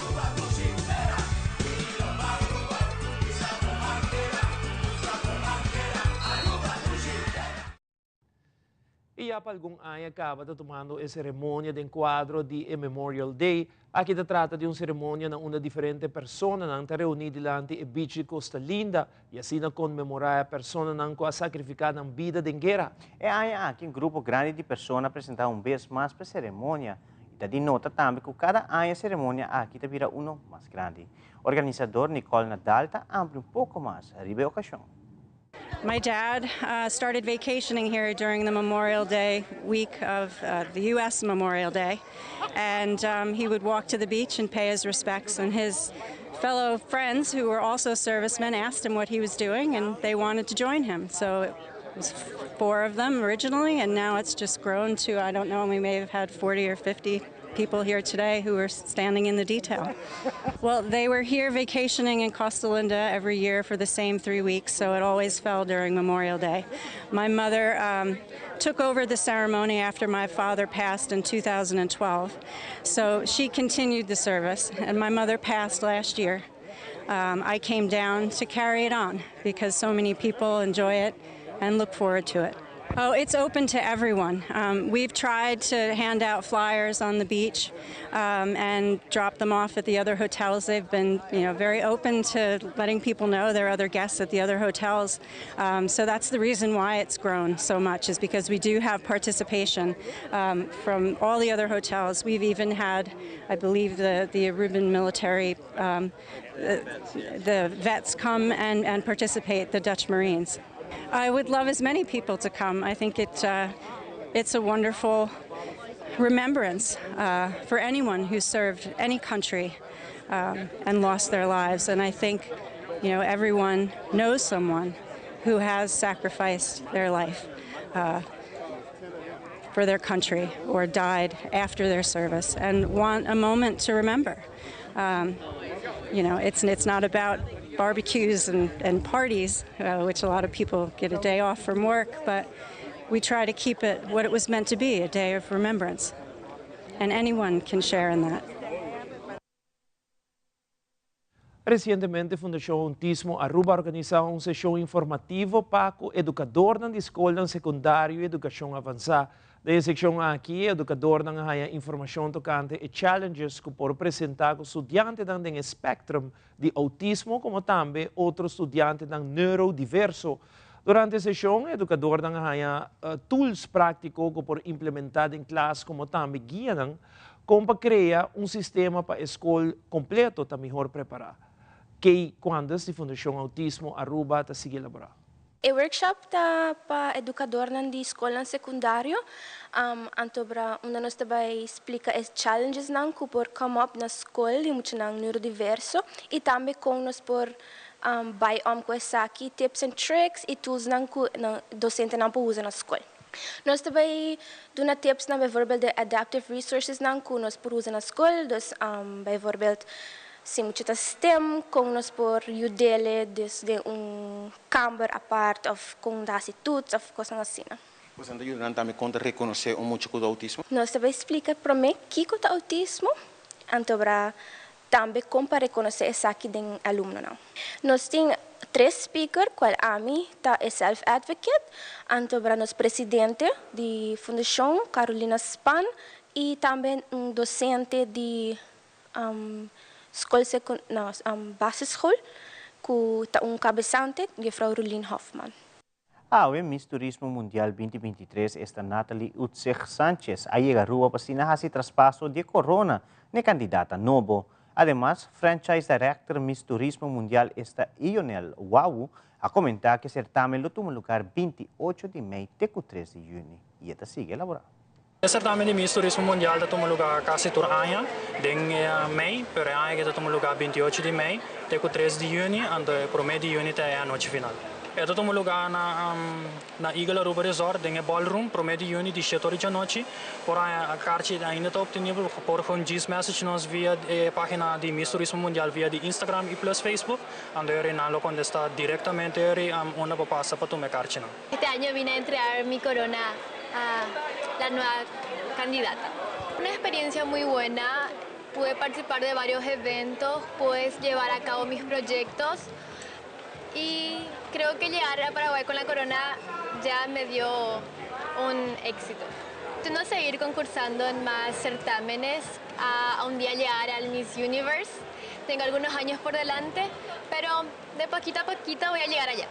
Y ya pa algun aña caba ta tumando e ceremonia den cuadro di e Memorial Day. Aki ta trata di un ceremonia na unda diferente personanan ta reuni dilanti e beach di Costa Linda y asina conmemora e personanan cu a sacrifica nan bida den guera. E aña aki un grupo grandi di persona a presenta un bes mas pa e ceremonia y ta di nota tambe cu cada aña e ceremonia aki ta bira uno mas grandi. Organisador Nicole Nadal ta amplia un poco mas riba e ocasion. My dad started vacationing here during the Memorial Day week of the U.S. Memorial Day, and he would walk to the beach and pay his respects, and his fellow friends who were also servicemen asked him what he was doing, and they wanted to join him. So it was four of them originally, and now it's just grown to, I don't know, we may have had 40 or 50 people here today who are standing in the detail. Well, they were here vacationing in Costa Linda every year for the same three weeks, so it always fell during Memorial Day. My mother um, took over the ceremony after my father passed in 2012, so she continued the service, and my mother passed last year. Um, I came down to carry it on because so many people enjoy it and look forward to it. Oh, it's open to everyone. Um, we've tried to hand out flyers on the beach um, and drop them off at the other hotels. They've been, you know, very open to letting people know there are other guests at the other hotels. Um, so that's the reason why it's grown so much is because we do have participation um, from all the other hotels. We've even had, I believe, the, the Aruban military, um, the, the vets come and, and participate, the Dutch Marines. I would love as many people to come. I think it, uh, it's a wonderful remembrance uh, for anyone who served any country um, and lost their lives. And I think, you know, everyone knows someone who has sacrificed their life uh, for their country or died after their service and want a moment to remember. Um, you know, it's, it's not about barbecues and, and parties, uh, which a lot of people get a day off from work, but we try to keep it what it was meant to be a day of remembrance. And anyone can share in that. Resientemente Fundashon Outismo Aruba a organisá un seshon informativo pa ku edukadornan di skolnan sekundario i edukashon avansá. Den e sekshon aki e edukadornan a haña informashon tokante e challenges ku por presentá ku studiantenan den e spectrum di outismo komo tambe otro studiantenan neurodiverso. Durante e seshon e edukadornan a haña tools práktiko ku por implementá den klas komo tambe guianan Kon pa krea un sistema pa e skol kompleto ta mihor prepará? Kay Quandes di Fundashon Autismo Aruba ta sigui elaborá. E workshop ta pa edukadornan di skolnan sekundario, anto bra unda nos ta bai splika e challengesnan ku por come up na skol di muchanan neurodiverso i tambe kon nos por bai om ku esaki, tips and tricks i toolsnan ku dosentenan por usa na skol. Nos ta bai duna tips na bijvoorbeeld de adaptive resources nan ku nos por usa na skol, dus bijvoorbeeld si mucha ta stem kon nos por yud'ele dus den un kamber apart of kon ta hasi toets of kosnan asina. Boso ta yuda nan tambe kon ta rekonosé un mucha ku ta outismo? Nos ta bai splika promé kiko ta outismo, anto bra Tambe kon pa rekonosé esaki den alumnonan. Nos tin tres speaker kual ami ta e self advocate, anto bra nos presidente di fundashon Carolina Span i tambe un dosente di skol no basisschool ku ta un kabesante juffrouw Roelien Hofman. Awe Miss Turismo Mundial 2023 esta Natalie Utzig Sanchez a yega Aruba pa asina hasi traspaso di e corona n'e candidata nobo. Ademas, Franchise Director Miss Turismo Mundial esta Ionel Wawu a comenta cu e certamen lo tuma lugar 28 di mei te cu 3 di juni y e ta sigui elabora. E certamen di Miss Turismo Mundial ta tuma lugar casi tur aña den mei, pero e aña aki ta tuma lugar 28 di mei te cu 3 di juni, anto e prome di juni ta e anochi final. E ta tuma lugar na na Eagle Aruba Resort den e ballroom prome di juni di shete ora di djanochi. Por aña carchi ainda ta obtenibel por gewoon djis message nos via e pagina di Miss Turismo Mundial via di Instagram y plus Facebook, anto e nan lo contesta directamente eri unda bo pasa pa tuma e carchinan. Este año vine a entregar mi corona a la nueva candidata. Una experiencia muy buena, pude participar de varios eventos, pude llevar a cabo mis proyectos y creo que llegar a Paraguay con la corona ya me dio un éxito. No seguir concursando en más certámenes, a, a un día llegar al Miss Universe. Tengo algunos años por delante, pero de poquito a poquito voy a llegar allá.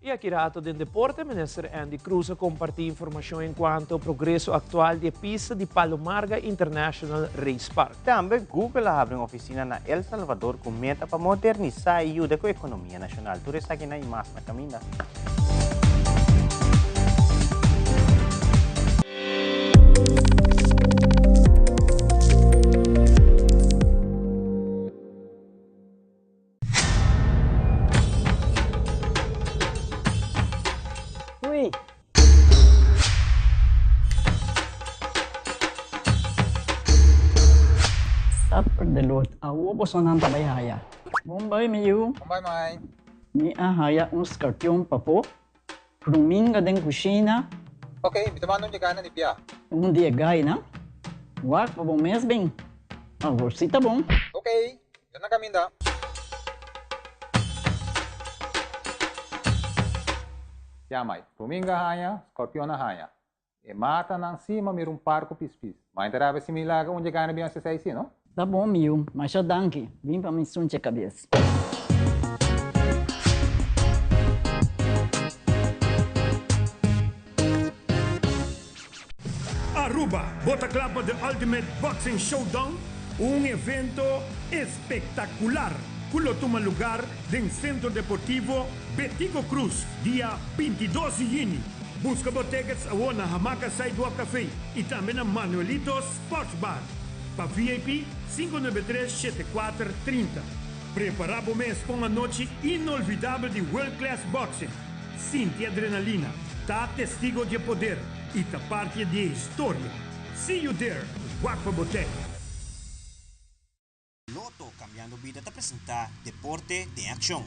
I aki rato den deporte, Minister Endy Croes a comparti informacion encuanto progreso actual di e pista di Palo Marga International Race Park. Tambe Google a habri un oficina na El Salvador cu meta pa modernisa y yuda cu economia nacional. Tur esakinan y mas na caminda. Ui. God, awor bosonan ta bai haya. Bon bai, mi yu. Bon bai, mai. Mi a haya un skarpion pafó, kruminga den kushina. Ok, mi ta manda un dje gainan di bia. Un di e gainan? Wak pa bo mes bin. Awor si ta bon. Ok, mi ta na kaminda. Ya, mai. Kruminga a haña, skorpion a haña. E matanan si ma mira un par ku pispis. Ma e ta rabia si mi laga un dje gana bin hasi esei si, no? Ta bon mi yu, masha danki. Bin pa mi sunche kabes. Aruba, bo ta kla pa The Ultimate Boxing Showdown? Un evento espectacular cu lo tuma lugar den Centro Deportivo Betico Croes dia 22 di juni. Busca bo tickets awo na Hamaca Sidewalk Café y tambe na Manuelito's Sports Bar. Pa VIP, 593 74 30. Prepara bo mes pa un anochi inolvidabel di world class boxing. Sinti adrenalina, ta testigo di e poder y ta parti di e historia. See you there! Wak pa bo tei! Lotto Cambiando Bida ta presenta Deporte den Accion.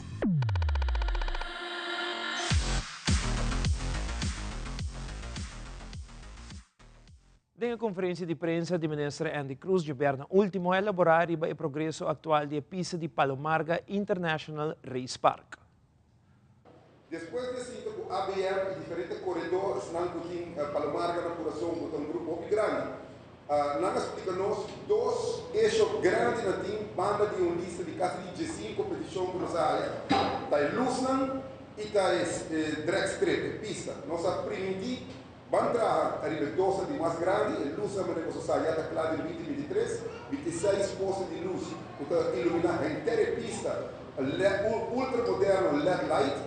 Den e conferencia di prensa di Minister Endy Croes djabièrnè ultimo a elabora riba e progreso actual di e pista di Palo Marga International Race Park. Despues di a sinta ku ABM i diferente koredó, esnan ku tin Palo Marga na kurason ku ta un grupo hopi grandi, nan a splika nos dos esho grandi nan tin banda di un lista di kasi di diesinku petishon ku nos a haya, ta e lusnan i ta e dragstrip, e pista. Nos a primintí ban traha ariba e dosa di mas grandi, e lusnan manera ku boso sa ya ta kla den 2023, 26 poste di lus ku ta iluminá henter e pista. Ultra moderno led light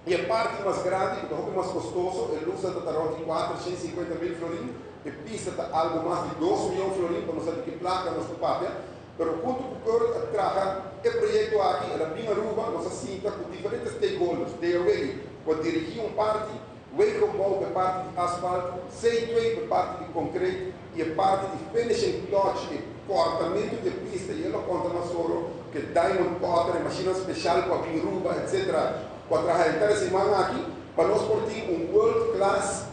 y e parti mas grandi cu ta hopi mas costoso, e lusnan ta ta rond di 450 mil florin, e pista ta algo mas di dos miyon florin pa nos sa di ki placa nos ta papia, pero hunto cu Kurt a traha e proyecto aki, el a bin Aruba, nos a sinta cu diferente stakeholders, DOW cu a dirigi un parti, Wegenbouw pa e parti di asfalt, C-twee pa e parti di concreet y e parti di finishing touch, e cortamento di e pista y e lo conta mas oro cu e diamond cutter, e mashinnan special cu a bin Ruba etc. Cu a traha henter e siman aki pa nos por tin un world class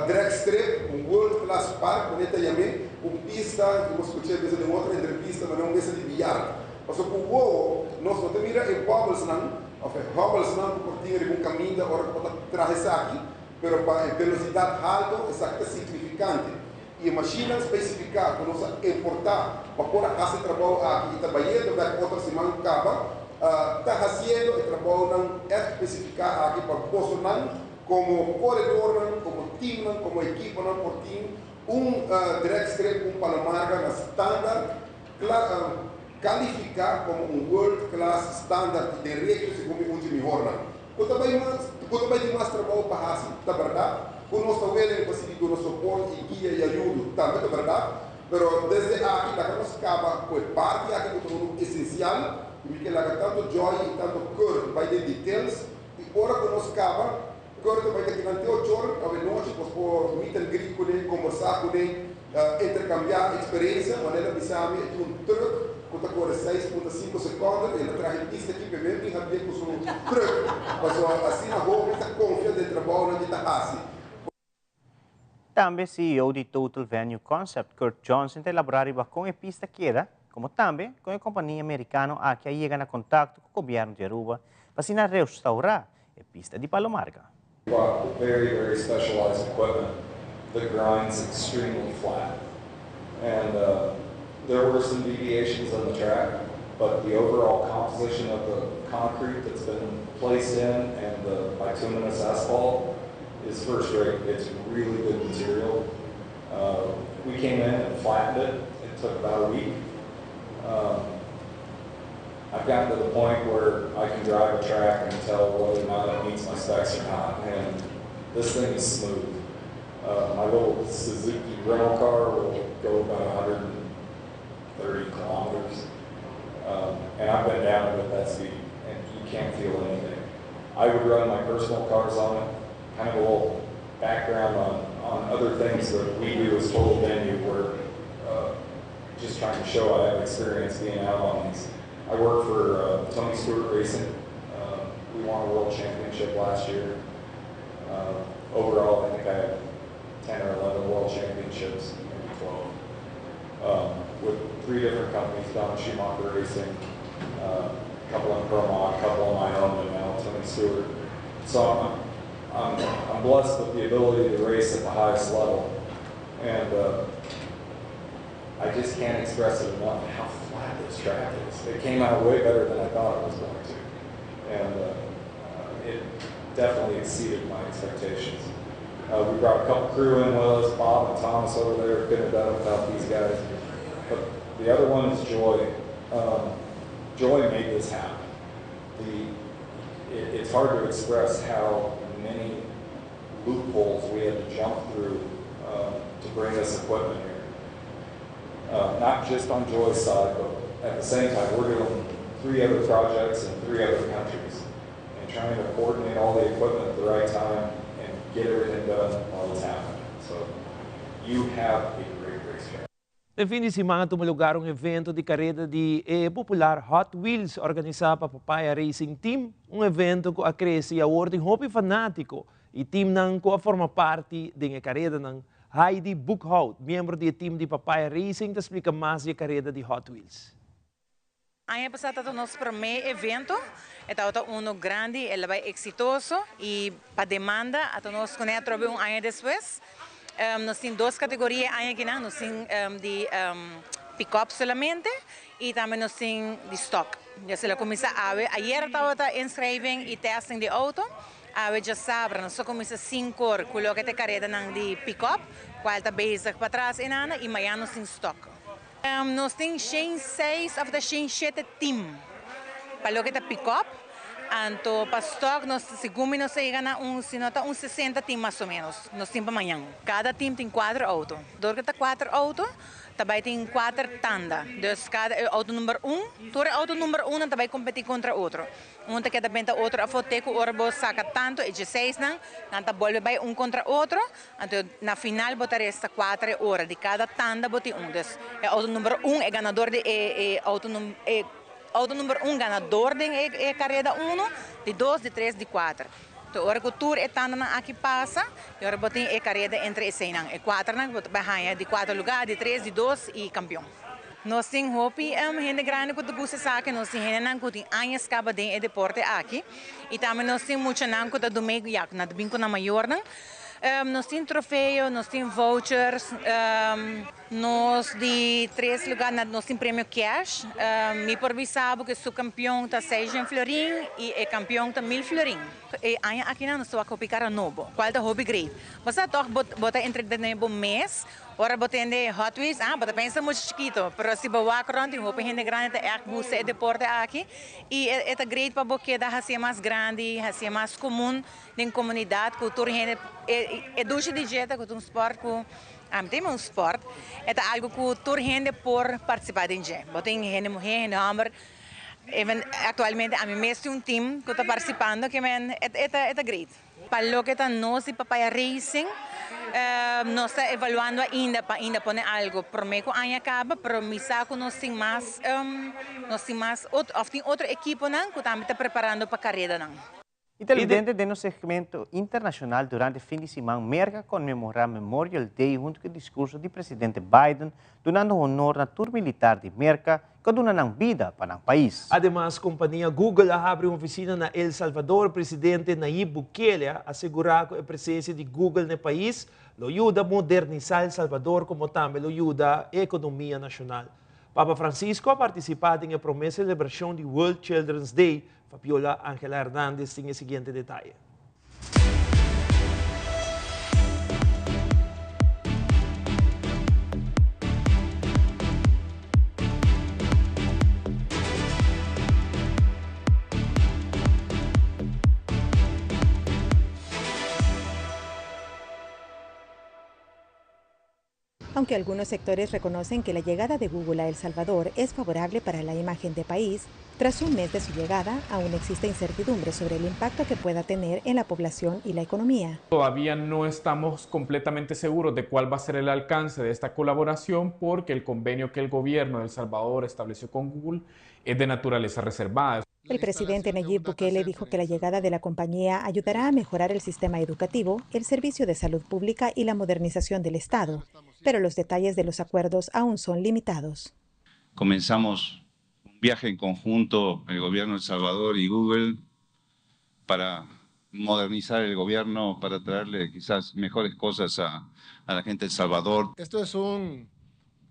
drag strip, un world class park, manera ta yam'é, un pista, cu bo scuch'é bisa den otro entrevista, manera un mesa di biyard. Pasobra cu wowo nos no ta mira e bubblesnan. Of e hobbelsnan ku por tin riba un kaminda ora ku bo ta traha esaki, pero pa e velosidat halto esaki ta signifikante. I e mashinnan spesifiká ku nos a importá pa por a hasi e trabou aki i ta bayendo bèk otro siman kaba, ta hasiendo e trabounan ègt spesifiká aki pa bosonan komo koredornan, komo timnan, komo ekiponan por tin un dragstrip, un palomarga na standard kla. Kalifiká komo un world class standard di derecho segun mi un dje mihornan. Ku ta bai mas ku ta bai tin mas trabou pa hasi, ta bèrdat. Ku nos ta willing pa sigui duna soport i guia i ayudo, tambe ta bèrdat. Pero desde aki laga nos kaba ku e parti aki ku ta unu esensial i mi ke laga tantu Joy i tantu Kurt bai den details i ora ku nos kaba Kurt ta bai ta kinan te ochor awe nochi nos por meet and greet kuné, kombersá kuné, interkambiá eksperensia. Manera bisa mi e tin un trùk ku ta kore 6.5 sekònde i el a traha e pista aki p'e men bin habié ku su trùk. Pasobra asina hopi ta konfia den trabounan di ta hasi. Tambe CEO di Total Venue Concept, Kurt Johnson ta elaborá riba kon e pista keda, komo tambe kon e kompania merikano aki a yega na kontakto ku gobièrnu di Aruba pa asina restourá e pista di Palo Marga. Got very very specialized equipment that grinds extremely flat and there were some deviations in the track but the overall composition of the concrete that's been placed in and the bituminous asphalt is first rate. It's really good material. Uh, we came in and flattened it. It took about a week. Um, I've gotten to the point where I can drive a track and tell whether or not it meets my specs or not, and this thing is smooth. Uh, my little Suzuki rental car will go about 130 kilometers, um, and I've been down it at that speed, and you can't feel anything. I would run my personal cars on it, kind of a little background on, on other things that we do as Total Venue. We're uh, just trying to show I have experience being out on these. I work for uh, Tony Stewart Racing. Uh, we won a world championship last year. Uh, overall, I think I have 10 or 11 world championships, maybe 12, um, with three different companies, Don Schumacher Racing, uh, a couple in Pro Mod, a couple on my own, and now Tony Stewart. So I'm, I'm, I'm blessed with the ability to race at the highest level. And uh, I just can't express it enough how flat this track is. It came out way better than I thought it was going to. And uh, it definitely exceeded my expectations. Uh, we brought a couple crew in with us, Bob and Thomas over there. Couldn't have done it without these guys. But the other one is Joy. Um, Joy made this happen. The, it, it's hard to express how many loopholes we had to jump through um, to bring this equipment here. Uh, not just on Joy's side, but at the same time, we're doing three other projects in three other countries and trying to coordinate all the equipment at the right time and get everything done while it's happening. So you have a great racetrack. Den fin di siman a tuma lugar un evento di kareda di e popular Hot Wheels organisá pa Papaya Racing Team, un evento ku a krese i awor tin hopi fanátiko i teamnan ku a forma parti den e karedanan. Heidi Boekhout, miembro di e team di Papaya Racing ta splika mas di e kareda di Hot Wheels. Aña pasá tabata nos promé evento, e tabata uno grandi, el a bai eksitoso i pa demanda a ta nos kuné atrobe un aña despues. Nos tin dos kategoria e aña akinan, nos tin di pikòp solamente i tambe nos tin di stòk. Ya se lo kuminsá awe, ayer tabata inschrijving i testing di outo, awe djasabra nos ta kuminsá sinkor ku loke ta e karedanan di pikòp, kual ta bezig patras einana i mañana nos tin stòk. Nos tin shen seis of ta shen shete team pa loke ta pick-up, anto pa stock nos segun mi nos ta yega na un si no ta un sesenta team mas o menos nos tin pa mañan. Kada team tin kuater auto, dor ku ta kuater auto ta bai tin kuater tanda, dus kada e auto number un, tur e auto number un nan ta bai kompeti kontra otro. Un ta keda benta otro afó te ku ora bo saka tantu e dieseisnan, nan ta bolbe bai un kontra otro, anto na final bo ta resta kuater e ora di kada tanda bo tin un. Dus e outo number un, e ganador di e e outo num e outo number un ganador den e e kareda unu, di dos, di tres, di kuater. Anto ora ku tur e tandanan aki pasa, e ora bo tin e kareda entre eseinan, e kuaternan ku bo ta bai haña di kuater lugá, di tres, di dos i kampion. Nos tin hopi hende grandi ku ta gusta esaki, nos tin hendenan ku tin añas kaba den e deporte aki i tambe nos tin muchanan ku ta dum'é ya ku nan ta bin ku nan mayornan. Nos tin trofeo, nos tin vouchers, nos di tres lugar nos tin premio cash. Mi por bisa bo ku e subkampion ta seishen florin i e kampion ta mil florin. E aña akinan nos ta wak hopi kara nobo, kual ta hopi great. Bo sa tòg bo ta entretené bo mes Ora bo tende Hot Wheels, ah, bo ta pensa mucha chikito, pero si bo wak rond tin hopi hende grandi ta ègt gusta e deporte aki i e ta great pa bo keda hasié mas grandi, hasié mas komun den komunidat ku tur hende e dushi di dje ta ku ta un spòrt ku, ami ta yama un spòrt, e ta algu ku tur hende por partisipá den dje. Bo tin hende muhé, hende hòmber, even aktualmente ami mes tin un tim ku ta partisipando ke men e ta great. Pa loke ta nos di Papaya Racing, nos ta evaluando ainda pa ainda pone algo prome cu aña caba, pero mi sa cu nos tin mas, nos tin mas otro, of tin otro ekiponan cu tambe ta preparando pa caredanan. Y televidente den nos segmento internacional durante fin di siman Merca a conmemora Memorial Day hunto cu e discurso di presidente Biden dunando honor na tur militar di Merca ku a duna nan bida pa nan pais. Ademas, kompania Google a habri un ofisina na El Salvador. Presidente Nayib Bukele a asegurá ku e presensia di Google na e pais lo yuda modernisá El Salvador komo tambe lo yuda e ekonomia nashonal. Papa Francisco a partisipá den e promé selebrashon di World Children's Day. Fabiola Angela Hernandez tin e siguiente detaye. Aunque algunos sectores reconocen que la llegada de Google a El Salvador es favorable para la imagen de país, tras un mes de su llegada aún existe incertidumbre sobre el impacto que pueda tener en la población y la economía. Todavía no estamos completamente seguros de cuál va a ser el alcance de esta colaboración porque el convenio que el gobierno de El Salvador estableció con Google es de naturaleza reservada. El presidente Nayib Bukele dijo que la llegada de la compañía ayudará a mejorar el sistema educativo, el servicio de salud pública y la modernización del Estado, pero los detalles de los acuerdos aún son limitados. Comenzamos un viaje en conjunto, el gobierno de El Salvador y Google, para modernizar el gobierno, para traerle quizás mejores cosas a la gente de El Salvador. Esto es un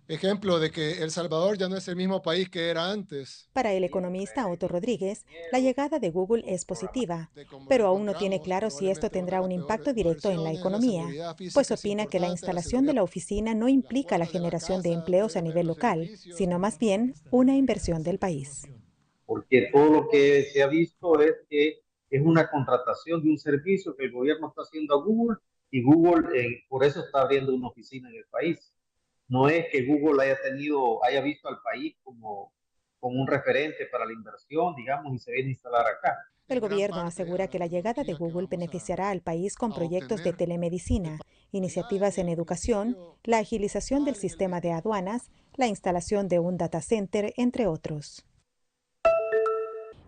ejemplo de que El Salvador ya no es el mismo país que era antes. Para el economista Otto Rodríguez, la llegada de Google es positiva, pero aún no tiene claro si esto tendrá un impacto directo en la economía, pues opina que la instalación de la oficina no implica la generación de empleos a nivel local, sino más bien una inversión del país. Porque todo lo que se ha visto es que es una contratación de un servicio que el gobierno está haciendo a Google y Google por eso está abriendo una oficina en el país. No es que Google haya visto al país como un referente para la inversión, y se viene a instalar acá. El gobierno asegura que la llegada de Google beneficiará al país con proyectos de telemedicina, iniciativas en educación, la agilización del sistema de aduanas, la instalación de un data center, entre otros.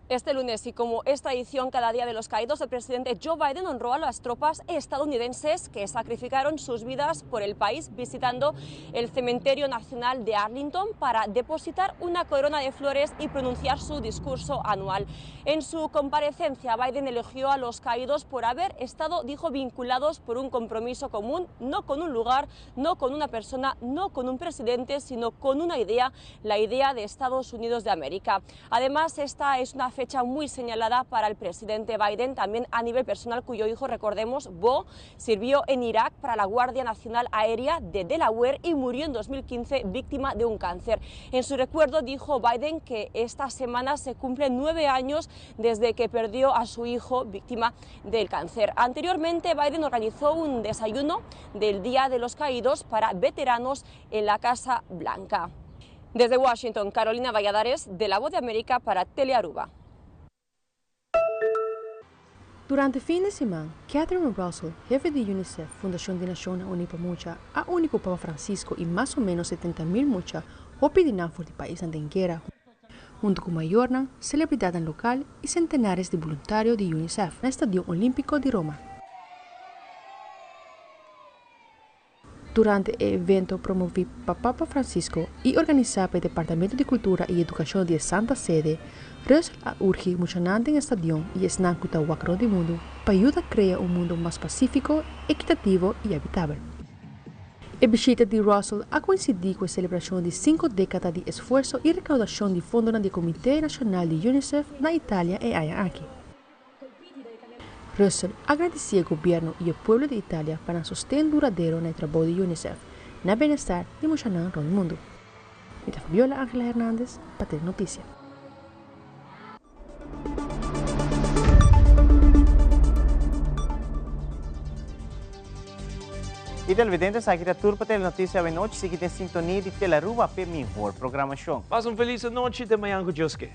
Este lunes, y como es tradición cada día de los caídos, el presidente Joe Biden honró a las tropas estadounidenses que sacrificaron sus vidas por el país visitando el Cementerio Nacional de Arlington para depositar una corona de flores y pronunciar su discurso anual. En su comparecencia, Biden elogió a los caídos por haber estado, dijo, vinculados por un compromiso común, no con un lugar, no con una persona, no con un presidente, sino con una idea, la idea de Estados Unidos de América. Además, esta es una fecha muy señalada para el presidente Biden, también a nivel personal, cuyo hijo, recordemos, Beau, sirvió en Irak para la Guardia Nacional Aérea de Delaware y murió en 2015 víctima de un cáncer. En su recuerdo dijo Biden que esta semana se cumplen 9 años desde que perdió a su hijo víctima del cáncer. Anteriormente, Biden organizó un desayuno del Día de los Caídos para veteranos en la Casa Blanca. Desde Washington, Carolina Valladares, de La Voz de América para Telearuba. Durante fin di siman, Catherine Russell, hefe di UNICEF, Fundashon di Nashonnan Uní pa Mucha, a uni ku Papa Francisco i mas o ménos 70 mil mucha hopi di nan for di paisnan den guera, huntu ku mayornan, selebridatnan lokal i sentenares di boluntario di UNICEF na e Stadion Olímpiko di Roma. Durante e evento promoví pa Papa Francisco i organisá pa e Departamento di Kultura i Edukashon di e Santa Sede, Russell a urgi muchanan den e stadion i esnan ku ta wak rònt di mundu pa yuda krea un mundu mas pasífiko, ekitativo i habitabel. E bishita di Russell a koinsidí ku e selebrashon di sinku dékada di esfuerso i rekaudashon di fondonan di e Komité Nashonal di UNICEF na Italia e aña aki. Russell a gradisí e gobièrnu i e pueblo di Italia pa nan sosten duradero na e trabou di UNICEF na bienestar di mushanan rònt mundu. Mi ta Fabiola Angela Hernandez pa Telenoticia. Y televidente, esaki ta tur pa Telenoticia awe nochi. Sigui den sintonia di Telearuba p'e mihor programacion. Pasa un feliz anochi, te mañan cu Dios ke.